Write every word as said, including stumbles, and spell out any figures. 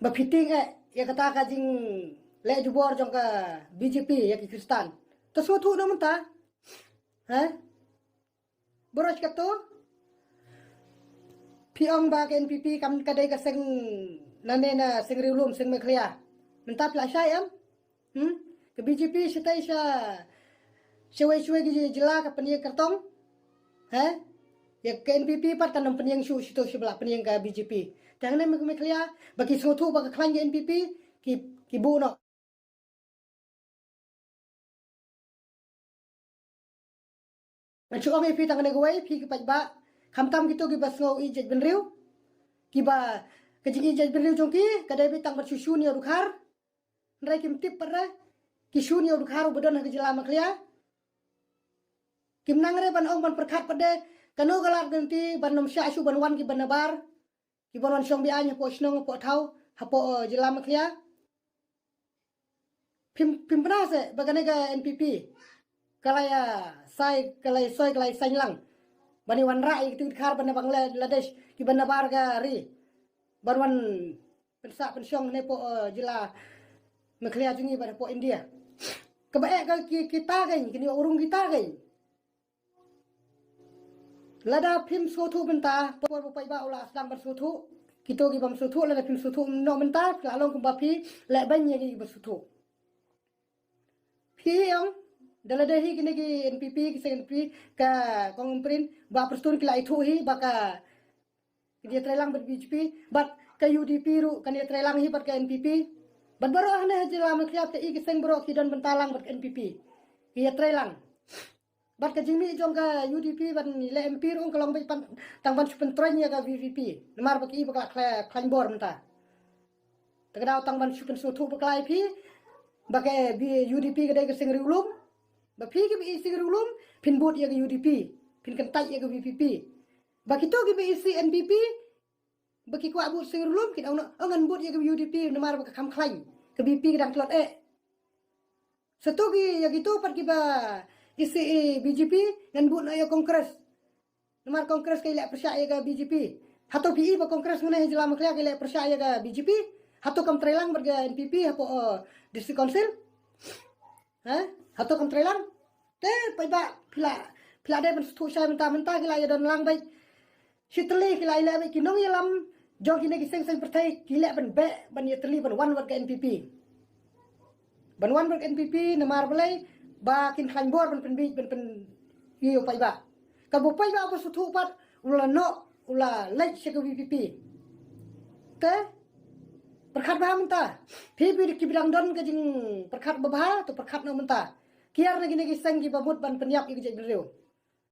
ba phi tieng eh ïa kata ka jingleh jubor jong ka B J P ïa ki Khristan. To sngewthuh noh mynta. Ha? Baroh kato phi ong ba ka N P P kam ka dei ka seng, nane na seng riewlum, seng Meghalaya. Mynta phi la shai em? Hmm? Ka B J P shatai sha shawei shawei ki jylla ka pynïeng kyrtong. He? Ïa ka N P P pat kan ym pynïeng shuh, shito shi ba la pynïeng ka B J P. Te hangne Me- Meghalaya ba ki sngewthuh ba ka khlaiñ ka N P P, ki ki buh noh. Ngan shu ong ïa phi tang kane kawei, phi ki paidbah, khamtam kito kiba sngew ïeit jaitbynriew, kiba ka jingïeit jaitbynriew jong ki ka dei beit tang ban shu shun ïa u dkhar. Hynrei kim tip pat re ki shun ïa u dkhar uba don ha ka jylla Meghalaya. Kim nang re ban ong ban pyrkhat pat de kano ka lad ka lynti ban ym shah shuh ban wan kiba nabar, kiban wan shong be-aiñ hapoh shnong, hapoh thaw, hapoh, eh, jylla Meghalaya. Phim, phim pynah seh ba kane ka N P P ka la ïa sai, ka la ïa soi, ka la ïa saiñ lang ban ïa wanrah ïa kito ki dkhar ban ïa bang la, la dei kiban nabar ka ri ban wan pynsah pynshong ne hapoh, eh, jylla Meghalaya jong ngi bad hapoh India. Kaba eh ka ki, kita kein, kine u rung kita kein. Lada phim sngewthuh mynta, por ba paidbah u la sdang ban sngewthuh, kito ki bym sngewthuh, lada phim sngewthuh noh mynta, la long kumba phi leh beiñ ïa ki ba sngewthuh. Phi ong da lada hi kine ki N P P, ki seng N P P, ka Kong Ampareen, Bah Prestone ki la ithuh hi ba ka, kan ïatreilang bad B J P, bad ka U D P ruh kan ïatreilang hi bad ka N P P. Bad baroh hangne ha jylla Meghalaya te i ki seng baroh ki don bynta lang bad ka N P P. Ki ïatreilang. Bad ka jingmih jong ka U D P ban leh M P ruh ka long beit pan, tang ban shu pyntroiñ ïa ka V P P. Namar ba ki i ba ka la khlai-, khlaiñ bor mynta. Te ka daw tang ban shu pynsngewthuh bakla ïa phi ba ka B-, U D P ka dei ka seng riewlum. Ba phi kiba i seng riewlum phin bud ïa ka U D P, phin kyntait ïa ka V P P. Ba kito kiba i seng N P P ba ki kwah bud seng riewlum kin ong, ong ngan bud ïa ka U D P namar ba ka kham khlaiñ, ka V P P ka dang tlot eh. Sato ki, ïa kito pat kiba i seng, eh, B J P ngan bud noh ïa Congress. Namar Congress ka i leh pyrshah ïa ka B J P. Hato phi i ba Congress hangne ha jylla Meghalaya ka i leh pyrshah ïa ka B J P? Hato kam treilang bad ka N P P hapoh, eh, District Council? Ha? Hato kam treilang? Te paidbah phi la, phi la dei ban sngewthuh shai mynta, mynta ki la ïa don lang beit. Shi tylli ki la ïa leh beit, ki nongïalam jong kine ki seng saiñ pyrthei ki leh ban beh ban ïatylli ban wan bad ka N P P. Ban wan bad ka N P P namar balei? Ba kin khlaiñ bor ban pynbiej ban pyn, ïa u paidbah. Kaba u paidbah uba sngewthuh pat u la noh, u la leit sha ka V P P. Te pyrkhat bha mynta. Phi, phi kiba dang don ka jingpyrkhat babha, to pyrkhat noh mynta. Kiar na kine ki seng kiba mut ban pynïap ïa ka jaitbynriew.